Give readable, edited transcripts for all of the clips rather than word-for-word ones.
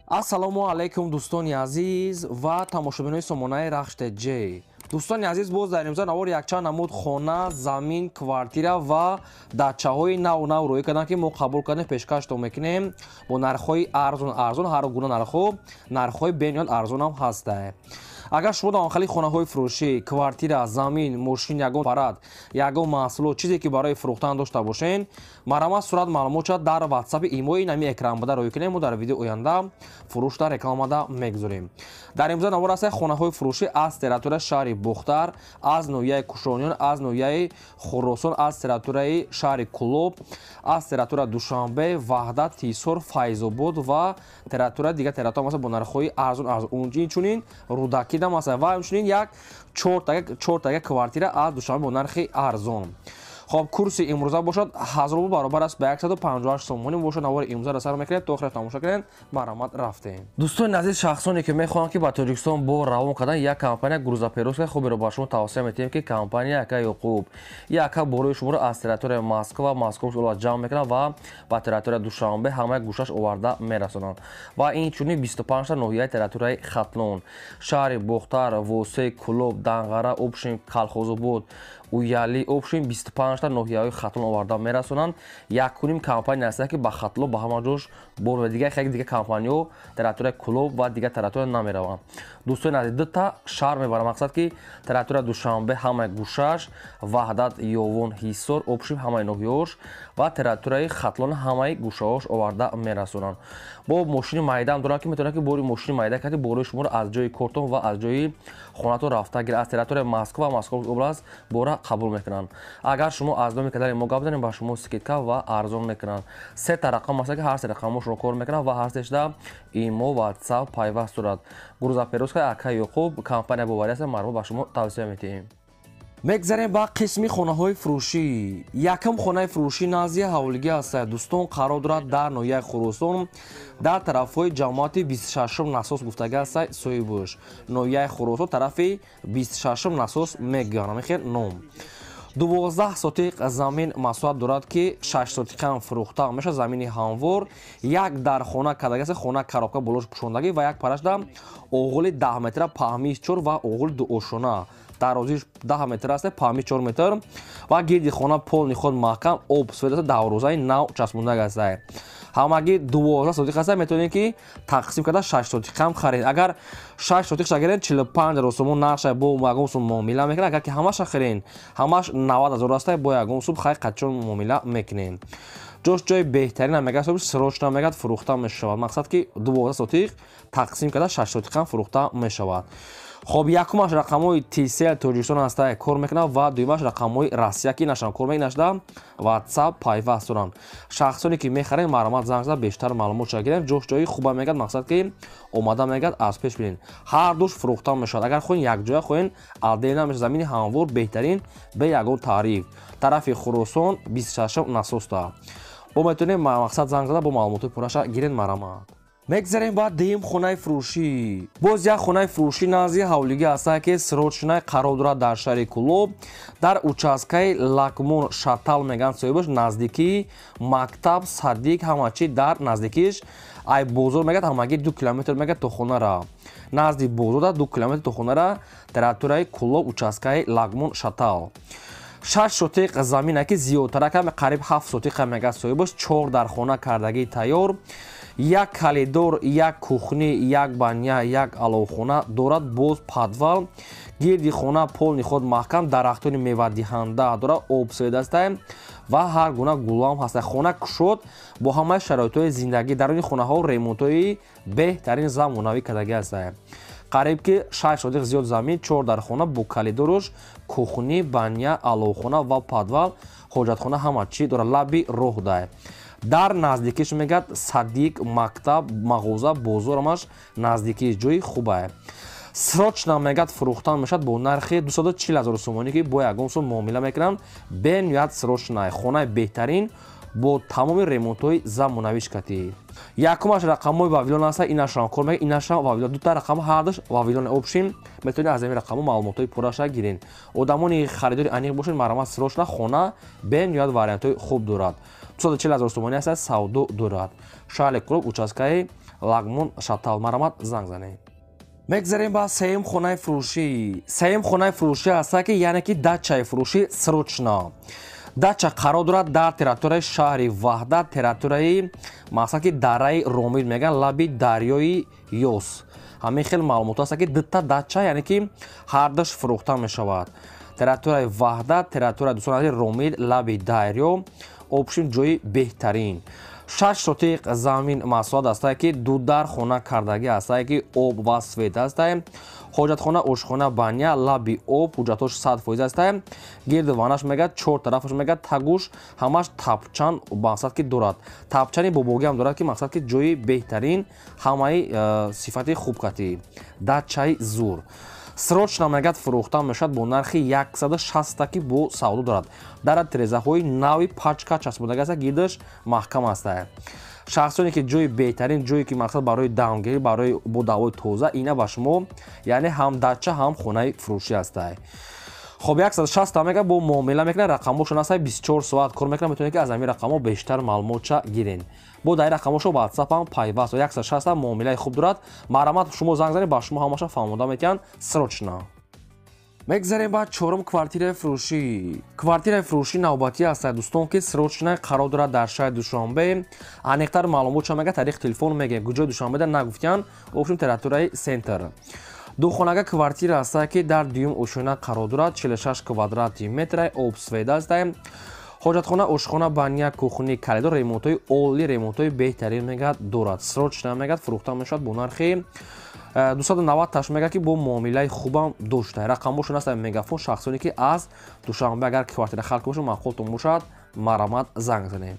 Ассалому алайкум, дӯстони азиз ва тамошобинони сомонаи Рахш ТЖ. Дӯстони азиз, боз дар имрӯза навор якчанд намуд хона, замин, квартира ва дачаҳои наву нав рӯй карданд, ки мо қабул кардем, пешкаштон мекунем бо нархҳои арзон арзон, ҳар гуна нархҳо, нархҳои бениҳоят арзонам ҳастанд. Агар шумо дар онхали хонаҳои фурӯшӣ, квартира, замин, мошин, ягон аппарат, ягон маҳсулот, чизе ки барои фурӯхтан дошта бошен, марҳамат, сурат маълумотша дар ватсапи имои нами экран буда рӯй кунем, мо дар видео оянда фурӯш дар рекламада мегузорем. Дар имрӯза навор ҳастанд хонаҳои фурӯшӣ аз территорияи шаҳри Бохтар, аз ноҳияи Кушониён, аз ноҳияи Хуросон, аз территорияи шаҳри Кӯлоб, аз территорияи Душанбе, Ваҳдат, Ҳисор, Файзобод ва территорияи дигар территория масалан бо нархҳои арзон арзон. Инчунин Рӯдакӣ масалан ва инчунин як чортага квартира аз Душанбе бо нархи арзон. Хоб, курси имрӯза бошад 1000 рубл баробар аст ба 158 сомонӣ бошад. Навори имрӯзаро сар мекунед, то охира тамошо кунед. Марҳамат, рафтем. Дӯстони азиз, шахсоне ки мехоҳанд, ки ба Тоҷикистон бор равон кардан, як компания грузоперевозка хуберо ба шумо тавсия метиҳем, ки компания Ака Ёқуб. Яка борои шуморо аз территорияи Москва, Московский область ҷамъ мекунад ва ба территорияи Душанбе ҳамаи гӯшаш оварда мерасонанд. Ва инчунин 25 ноҳияи территорияи Хатлон, шаҳри Бохтар, Восе, Кӯлоб, Данғара, общем, Калхозобод, Уяли, общем, 25 ноҳияҳои Хатлон оварда мерасонанд. Якуним компания ҳаста, ки ба Хатлон ба ҳама ҷош бор ва дигар хеле дигар компаниҳо территорияи Кӯлоб ва дигар территория намераванд. Дӯстони азиз, дута шаҳр мебарам, мақсад ки территорияи Душанбе ҳамаи гӯшаш, Ваҳдат, Ёвон, Ҳисор, общем, ҳамаи ноҳияҳош ва территорияи Хатлон ҳамаи гӯшаҳош оварда мерасонанд. Бо мошини майдаам дорам, ки метавонад, ки бори мошини майда карди борои шуморо аз ҷои кортон ва аз ҷои хонатон рафта гирад. Аз территорияи Москва, Московский область бора қабул мекунанд. Агар шумо аз номи канали мо гап занед, ба шумо скидка ва арзон мекунанд. Се та рақам аст, ки ҳар се рақамҳо шумо кор мекунанд ва ҳар сешда имо, ватсап пайваст дорад. Грузоперевозка Ака Ёқуб компания боварӣ аст, марҳамат, ба шумо тавсия метиҳем. Мегзарем ба қисми хонаҳои фурӯшӣ. Якум хонаи фурӯшӣ назди ҳавлигӣ аст, дӯстон, қарор дорад дар ноҳияи Хуросон, дар тарафҳои ҷамоати 26-ум насос гуфтага аст соҳибуш. Ноҳияи Хуросон, тарафи 26-ум насос мегӯянд, ҳамин ном. 12 сотиқ замин масоҳат дорад, ки 6 сотиқам фурӯхта мешавад. Замини ҳамвор, як дар хона кардагиаст, хона коробка болош пӯшондагӣ ва як парашда оғули 10 метра, паҳмии чор ва оғули дуошона, дарозиш 10 метр аст, паҳмии 4 метр ва гирди хона полный худ маҳкам, об, свет аст, даврозаи нав часпондаг аст. Ҳамагӣ 12 сотиқ аст, метавонед, ки тақсим карда 6 сотиқам харед. Агар 6 сотиқша гирен, 45 ҳазор сомон нархша, бо ягон сум муомила мекунед. Агар ки ҳамаша харен, ҳамаш 90 ҳазор аст, бо ягон сум хай қачон муомила мекунем. Ҷош ҷои беҳтарин мегӯяд, срочно мегӯяд, фурӯхта мешавад. Мақсад ки 12 сотиқ тақсим карда 6 сотиқам фурӯхта мешавад. Хоб, якумаш рақамҳои Тисел Тоҷикистон ҳаста, кор мекунад ва дуюмаш рақамҳои Россия, ки нашам кор мекунад, нашда ватсап пайваст доранд. Шахсоне ки мехаред, марҳамат, занг зада бештар маълумот гирем. Ҷош ҷои хуба мегӯяд, мақсад ки омада мегӯяд, аз пеш бинед. Ҳар душ фурӯхта мешавад. Агар хоҳед якҷоя, хоҳед отдельно мешавад. Замини ҳамвор, беҳтарин, бе ягон таъриф, тарафи Хуросон, 26 насоста. Бо метавонед, мақсад, занг зада бо маълумотҳои пурраша гиред, марҳамат. Мегзарем ба дуюм хонаи фурӯшӣ. Боз як хонаи фурӯшӣ назди ҳавлигӣ ҳаста, ки срочно қарор дорад дар шаҳри Кӯлоб, дар участкаи Лакмон Шатал мегӯянд соҳибаш, наздикии мактаб, садик, ҳама чи дар наздикиш. Ай бозор мегӯяд, ҳамагӣ 2 километр мегӯяд то хонара, назди бозорда 2 километр то хонара, территорияи Кӯлоб, участкаи Лагмон Шатал. 6 сотиқ замина, ки зиёдтара, қариб 7 сотиқа мегӯяд соҳибаш, чор дар хона кардагии тайёр, як коридор, як кухня, як баня, як аловхона дорад, боз подвал. Гирди хона полный худ маҳкам, дарахтони мевадиҳанда дорад, об, свет аста ва ҳар гуна гулам ҳаста. Хона кушод, бо ҳамаи шароитҳои зиндагӣ. Даруни хонаҳо ремонтҳои беҳтарин замонавӣ кардагӣ ҳаста. Қариб ки 6 сотиқ зиёд замин, чор дар хона бо коридоруш, кухня, баня, аловхона ва подвал, ҳоҷатхона, ҳама чӣ дорад. Лаби роҳ дай, дар наздикиш мегӯяд садик, мактаб, мағоза, бозор, ҳамаш наздикии ҷои хубае. Срочно мегӯяд, фурӯхтан мешавад бо нархи 240 ҳазор сомонӣ, ки бо ягон сум муомила мекунанд. Бениҳоят срочно, хонаи беҳтарин бо тамоми ремонтҳои замонавиш катӣ. Якумаш рақамҳои Вавилон аста, инашам кор мекунад, инашам Вавилон, дута рақам, ҳардуш Вавилон. Общем, метавонед аз ҳамин рақамҳо маълумотҳои пурраша гиред. Одамони харидори аниқ бошед, марҳамат, срочно, хона бениҳоят вариантҳои хуб дорад. 240 ҳазор сомонӣ аста, савдо дорад. Шаҳри Кӯлоб, участкаи Лагмон, шатал. Марамат занг занед. Мегзарем ба сеюм хонаи фурӯшӣ. Сеюм хонаи фурӯшӣ ҳаста ки, яъне ки дачаи фурӯшӣ срочно. Дача қарор дорад дар территорияи шаҳри Ваҳдат, территорияи мақсад ки дараи Ромид мегӯянд, лаби дарёи Ёс. Ҳамин хел маълумот аст ки дута дача, яъне ки ҳардуш фурӯхта мешавад. Территорияи Ваҳдат, территорияи дӯстон азиз Ромид, лаби дарё, общем ҷои беҳтарин. 6 сотиқ замин масоҳат ҳастае ки ду дар хона кардагӣ ҳастае ки об ва свет ҳастае. Ҳоҷатхона, ошхона, баня, лаби об, ҳуҷҷатҳош 100% ҳастае. Гирду ванаш мегӯяд, чор тарафаш мегӯяд, тагуш ҳамаш тапчан мақсад ки дорад. Тапчани бобогиам дорад ки мақсад ки ҷои беҳтарин, ҳамаи сифати хуб катӣ. Дачаи зур. Срочно мегӯяд фурӯхта мешавад бо нархи 160 ки бо савдо дорад. Дар тирезаҳои нави пачка часпондагӣ аст, гирдаш маҳкам аст. Шахсоне ки ҷои беҳтарин, ҷое ки мақсад барои дамгирӣ, барои бо давои тоза, ина ба шумо яъне ҳам дача, ҳам хонаи фурӯшӣ аст. Хоб 160 мега бо муомила мекунад, рақамҳошон аст, 24 соат кор мекунад, метавонед ки аз ҳамин рақамҳо бештар маълумотша гирен. Бо дар рақамҳошо WhatsApp ҳам пайваст. 160 муомилаи хуб дорад. Марҳамат шумо занг занед, ба шумо ҳамаша фаҳмонда метиҳанд срочно. Мегзарем ба чорум квартираи фурӯшӣ. Квартираи фурӯшӣ навбатӣ аст дӯстон ки срочно қарор дорад дар шаҳри Душанбе. Аниқтар маълумотша мега тариқи телефон мегӯем. Куҷои Душанбеда нагуфтиянд, общем территорияи центр. Духонага квартира аст ки дар дуюм ошёна қарор дорад, 46 квадрати метр, об свет аст. Ҳоҷатхона, ошхона, баня, кухни, коридор, ремонтҳои олӣ, ремонтҳои беҳтарин мегӯяд дорад. Срочно мегӯяд фурӯхта мешавад бо нархи 290 таш мегӯяд ки бо муомилаи хубам дошта. Рақамҳошон аст Мегафон. Шахсоне ки аз Душанбе агар квартира халқ бошад, маъқултон бошад, марҳамат занг занед.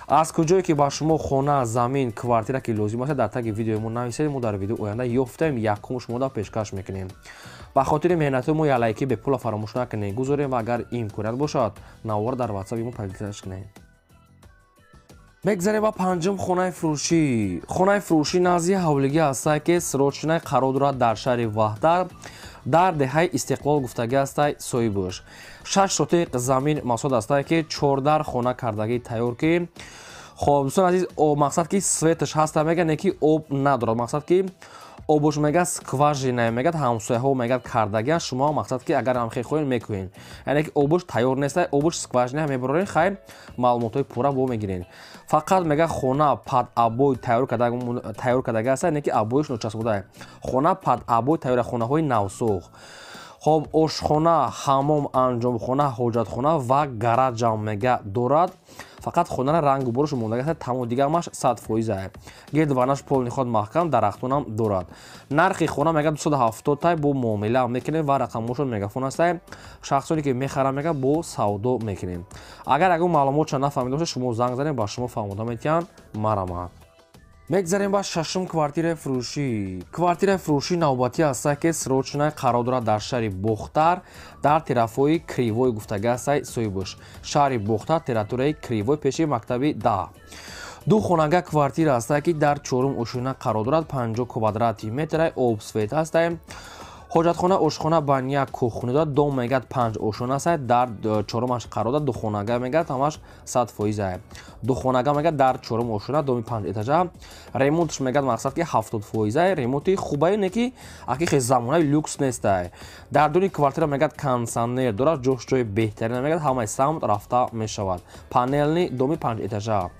Аз куҷое ки ба шумо хона, замин, квартира ки лозим аст, дар таги видеои мо нависед, мо дар видео оянда ёфтаем, якум шумода пешкаш мекунем. Ба хотири меҳнатҳои мо як лайки бепула фаромӯш накунед, гузорем ва агар имконият бошад, навор дар WhatsApp мо поделиташ кунед. Мегзарем ба панҷум хонаи фурӯшӣ. Хонаи фурӯшӣ назди ҳавлигӣ аст ки срочно қарор дорад дар шаҳри Ваҳдат, дар деҳаи Истиқлол гуфтагӣ аст соҳибаш. 6 сотиқ замин масоҳат аст ки 14 хона кардагӣ тайёр ки. Хоб дӯстон азиз, мақсад ки светаш ҳаста мегӯяд, не ки об надорад. Мақсад ки обош мегӯяд скважина мегӯяд, ҳамсояҳо мегӯяд кардагиан, шумо мақсад ки агар ҳамхел хоҳед мекунед. Яъне ки обош тайёр нест, обош скважина мебароред, хайр маълумотҳои пурра бо мегиред. Фақат мегӯяд хона под обой тайёр кардагӣ аст, не ки обоиш ночаспода. Хона под обой тайёр, хонаҳои навсохт. Хоб ошхона, ҳамом, анҷомхона, ҳоҷатхона ва гараҷам мега дорад. Фақат хонара рангу бораш мондагӣ аст, тамом дигармаш 100%. Гирду ванаш полни худ маҳкам, дарахтонам дорад. Нархи хона мега 270 тай бо муомила мекунем ва рақамҳошон Мегафон аст. Шахсоне ки мехаранд мега бо савдо мекунем. Агар ягон маълумотша нафаҳмида бошед, шумо занг занед, ба шумо фаҳмонда метиҳанд. Марҳамат. Мегзарем ба шашум квартираи фурӯшӣ. Квартираи фурӯшӣ навбатӣ аст ки срочно қарор дорад дар шаҳри Бохтар, дар тарафҳои Кривой гуфтагӣ аст соҳибаш. Шаҳри Бохтар, территорияи Кривой, пеши мактаби 10. Ду хонага квартира аст ки дар чорум ошёна қарор дорад, 50 квадрати метр, об свет аст. Ҳоҷатхона, ошхона, баня, кухня дорад. Дом мегӯяд 5 ошёна аст, дар чорумаш қарор дорад. Ду хонага мегӯяд ҳамаш 100%. Ду хонага мегӯяд дар чорум ошёна, доми 5 этажа. Ремонтш мегӯяд мақсад ки 70%. Ремонти хубае, не ки аки хел замонаи люкс нестай. Дар дуни квартира мегӯяд кондиционер дорад, ҷош ҷои беҳтарин мегӯяд, ҳамаи самт рафта мешавад. Панелни доми 5 этажа.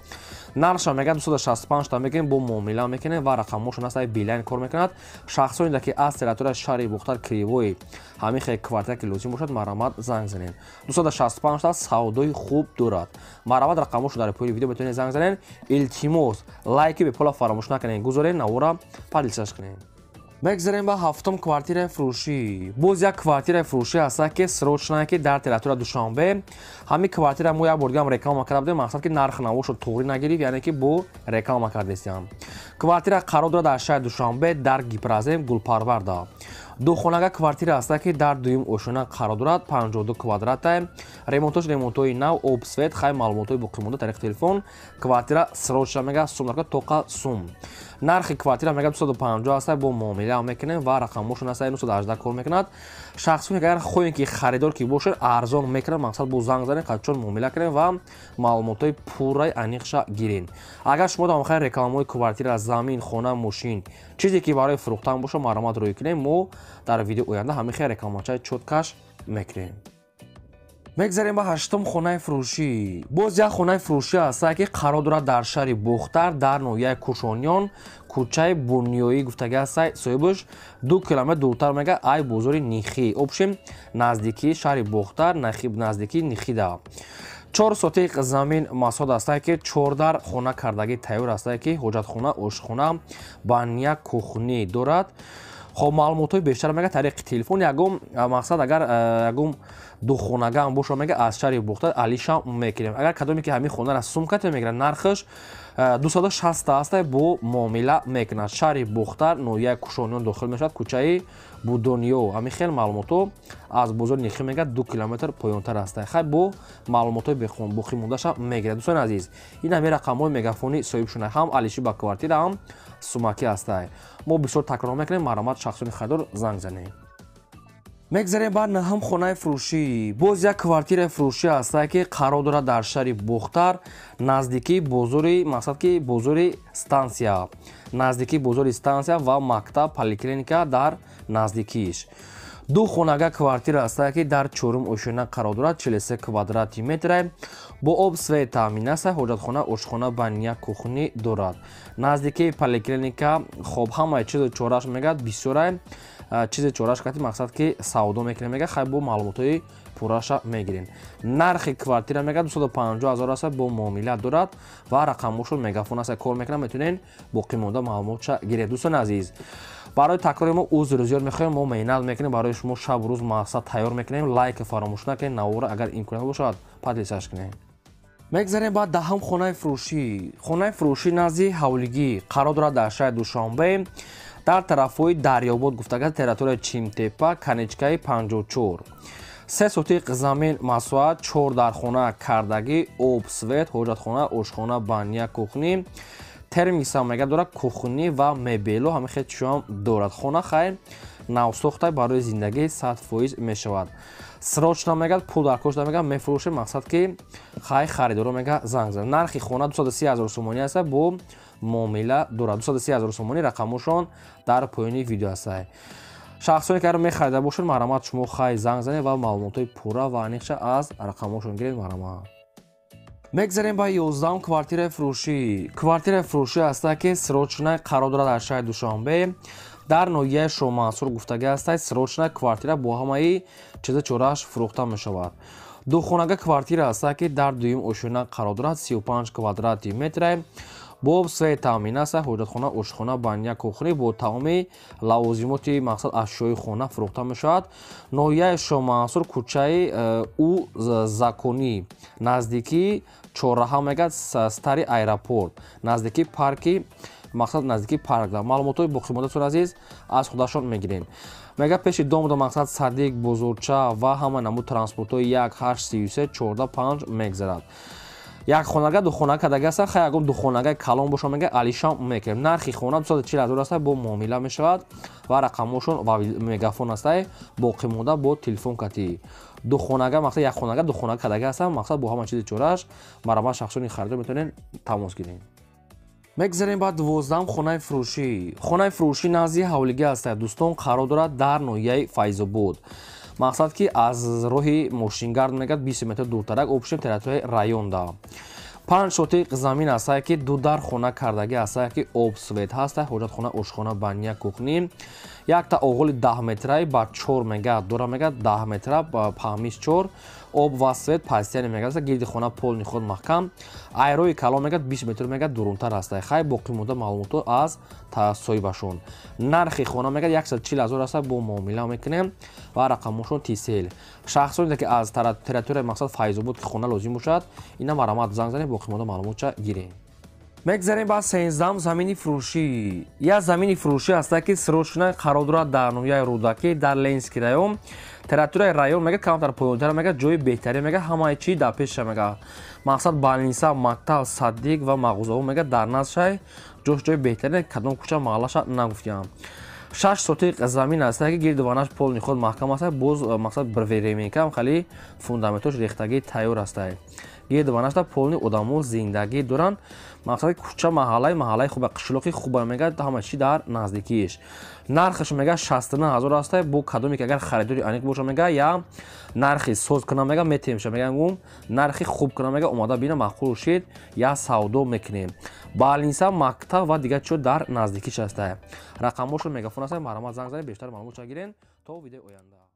Нархша мегӯяд 265 та мегӯем, бо муомила мекунем ва рақамҳошон аст, Билайн кор мекунад. Шахсоне ки аз территорияи шаҳри Бохтар Кривой ҳамин хел квартира ки лозим бошад, марҳамат занг занед. 265 та савдои хуб дорад. Марҳамат рақамҳошо дар поёни видео метавонед занг занед. Илтимос, лайки бепула фаромӯш накунед, гузоред, навора поделиташ кунед. Мегзарем ба ҳафтум квартираи фурӯшӣ. Боз як квартираи фурӯшӣ аст ки срочно ки дар территорияи Душанбе. Ҳамин квартира мо як бор дигар реклама карда будем, мақсад ки нарх навошо туғрӣ нагирифт, яъне ки бо реклама кардестиям. Квартира қарор дорад дар шаҳри Душанбе, дар Гипрозем, Гулпарварда. Ду хонага квартира аст ки дар дуюм ошёна қарор дорад, 52 квадрата. Ремонтош ремонтҳои нав, об, свет, хай маълумотҳои боқимонда тариқи телефон. Квартира срочно мега сум нарка тоқа сум. Нархи квартира мега 250 аст, бо муомила мекунем ва рақамҳошон аст 918 кор мекунад. Шахсоне ки агар хоҳем ки харидор ки бошед, арзон мекунад, мақсад бо занг занед, қадчон муомила кунем ва маълумотҳои пурраи аниқша гирен. Агар шумо дар охир рекламаҳои квартира, замин, хона, мошин, чизе ки барои фурӯхтан бошад, марҳамат рӯй кунем. Мо дар видео оянда ҳамин хел рекламачаи чоткаш мекунем. Мегзарем ба ҳаштум хонаи фурӯшӣ. Боз як хонаи фурӯшӣ аст, ки қарор дорад дар шаҳри Бохтар, дар ноҳияи Кушониён, кӯчаи Бунёӣ гуфтагӣ аст. Соҳибаш 2 километр дуртар мега ай бозори Нихӣ. Общем, наздикии шаҳри Бохтар, наздикии Нихида. 4 сотиқ замин масоҳат аст, ки 4 дар хона кардагӣ тайёр аст, ки ҳоҷатхона, ошхона, баня, кухнӣ дорад. Хоб, маълумотҳои бештар мега тариқи телефон. Ягон мақсад агар ягон духонага ҳам боша, мега аз шаҳри Бохтар алиша мекунем. Агар кадоме ки ҳамин хонара сумкате мегирад, нархаш 260 аст, бо муомила мекунад. Шаҳри Бохтар, ноҳияи Кушониён дохил мешавад, кӯчаи Будониё. Ҳамин хел маълумотҳо аз бозори Нихӣ мега 2 километр поёнтар аст. Хай, бо маълумотҳои боқӣ мондаша мегирад. Дӯстони азиз, ин ҳамин рақамҳои мегафони соҳибшуна, ҳам алиши ба квартира, ҳам сумакӣ ҳастай. Мо бисёр такрор мекунем, марҳамат шахсони харидор занг занед. Мегзарем ба наҳум хонаи фурӯшӣ. Боз як квартираи фурӯшӣ аст, ки қарор дорад дар шаҳри Бохтар, наздикии бозори, мақсад ки бозори стансия, наздикии бозори стансия ва мактаб, поликлиника дар наздикииш. Ду хонага квартира аст, ки дар чорум ошёна қарор дорад, 43 квадрати метра, бо об, свет таъмин аст, ҳоҷатхона, ошхона, баня, кухнӣ дорад. Наздикии поликлиника. Хоб, ҳамаи чизу чораш мегӯяд бисёрай чизи чораш кати, мақсад ки савдо мекунем, мега. Хай, бо маълумотҳои пурраша мегирем. Нархи квартира мега 250 ҳазор аст, бо муомила дорад ва рақамҳошон мегафон аст, кор мекунад, метавонед боқимонда маълумотша гиред. Дӯстони азиз, барои такрори мо узри зиёд мехоҳем. Мо меҳнат мекунем барои шумо, шабу рӯз мақсад тайёр мекунем. Лайк фаромӯш накунед, навора агар имконият бошад, поделиться кунед. Мегзарем ба даҳум хонаи фурӯшӣ. Хонаи фурӯшӣ назди ҳавлигӣ қарор дорад дар шаҳри Душанбе, дар тарафҳои Дарёбод гуфтага, территорияи Чимтепа, конечкаи 54. 3 сотиқ замин масоҳат, 4 дар хона кардагӣ, об, свет, ҳоҷатхона, ошхона, баня, кухнӣ, термиса мега дорад, кухнӣ ва мебелу ҳамин хел чизҳоам дорад. Хона хай навсохта, барои зиндагӣ 100% мешавад. Срочно мегӯяд, пул дар кошта, мегӯяд, мефурӯшем, мақсад ки хай харидоро мега занг зад. Нархи хона 230 ҳазор сомонӣ аст, бо муомила дорад. 230 ҳазор сомонӣ, рақамҳошон дар поёни видео аст. Шахсоне ки мехарида бошед, марҳамат, шумо хай занг занед ва маълумотҳои пурра ва аниқша аз рақамҳошон гиред, марҳамат. Мегзарем ба 11-ум квартираи фурӯшӣ. Квартираи фурӯшӣ аст, ки срочно қарор дорад дар шаҳри Душанбе, дар ноҳияи Шоҳмансур гуфтагӣ аст. Срочно квартира бо ҳамаи чиза чорааш фурӯхта мешавад. Духонага квартира аст, ки дар дуюм ошёна қарор дорад, 35 квадрати метра, бо свет таъмин аст, ҳоҷатхона, ошхона, баня, кухнӣ бо тамоми лавозимоти, мақсад ашёи хона фурӯхта мешавад. Ноҳияи Шоҳмансур, кӯчаи ӯ Законӣ, наздикии чорраҳа мегӯяд, старый аэропорт, наздикии парки, мақсад наздикии парк. Маълумотҳои боқимонда, азиз, аз худашон мегирем. Мега пеши домда, мақсад садик, бозорча ва ҳама намуд транспортҳои 1 8 33 14 5 мегзарад. Як хонага, ду хонага кардага аст. Хай, ягон духонагаи калон боша, мега алишам мекунем. Нархи хона 240 ҳазор аст, бо муомила мешавад ва рақамҳошон ва мегафон аст, боқимонда бо телефон катӣ. Духонага, мақсад як хонага, ду хонага кардага аст, мақсад бо ҳама чизи чорааш. Марҳамат, шахсони харидор метавонед тамос гиред. Мегзарем ба 12-ум хонаи фурӯшӣ. Хонаи фурӯшӣ назди ҳавлигӣ аст, дӯстон, қарор дорад дар ноҳияи Файзобод, мақсад ки аз роҳи мошингард мегӯяд 20 метр дуртарак, общем территорияи районда. 5 сотиқ замин аст, ки ду дар хона кардагӣ аст, ки об, свет ҳаст, ҳоҷатхона, ошхона, баня, кухнӣ, якта оғоли 10 метраи ба 4 мега дора, мега 10 метра паҳмиш 4, об ва свет постоянно мега, гирди хона полный худ маҳкам, айрои калон мега 20 метр мега дурунтар аст. Хай, боқӣ монда маълумотҳо аз соҳибашон. Нархи хона мега 140 ҳазор аст, бо муомила мекунем ва рақамҳошон Тисел. Шахсоне ки аз территорияи, мақсад, Файзобод ки хона лозим бошад, ина марҳамат занг занед, боқӣ монда маълумотша гирем. Мегзарем ба 13-ам замини фурӯшӣ. Як замини фурӯшӣ ҳаста, ки срочно қарор дорад дар ноҳияи Рӯдакӣ, дар Ленинский район. Территорияи район мега камтар поёнтар мега, ҷои беҳтаре мега, ҳамаи чӣ дар пеша мега. Мақсад больница, мактаб, садик ва мағозаҳо мега дар наздшай. Ҷош ҷои беҳтаре, кадом кӯча, маҳаллаша нагуфтиям. 6 сотиқ замин аст, ки гирду ванаш полный ход маҳкам аст, боз мақсад временка хали фундаментош рехтагӣ тайёр астай. Гирду ванашда полный одамо зиндагӣ доранд. Мақсади кӯча, маҳаллаи хуба, қишлоқи хуба мега, ҳама чӣ дар наздикииш. Нархаш мега 69 ҳазор астай. Бо кадоме ки агар харидори аниқ боша мега, я нархи соз кунам мега, метемша мега, гум нархи хуб кунам мега, омада бина, маъқул шид, я савдо мекунем. Больница, мактаб ва дигар чиё дар наздикиш астай. Рақамҳошо мегафон астай, марҳамат, занг занед, бештар маълумот гирен. То видеои оянда.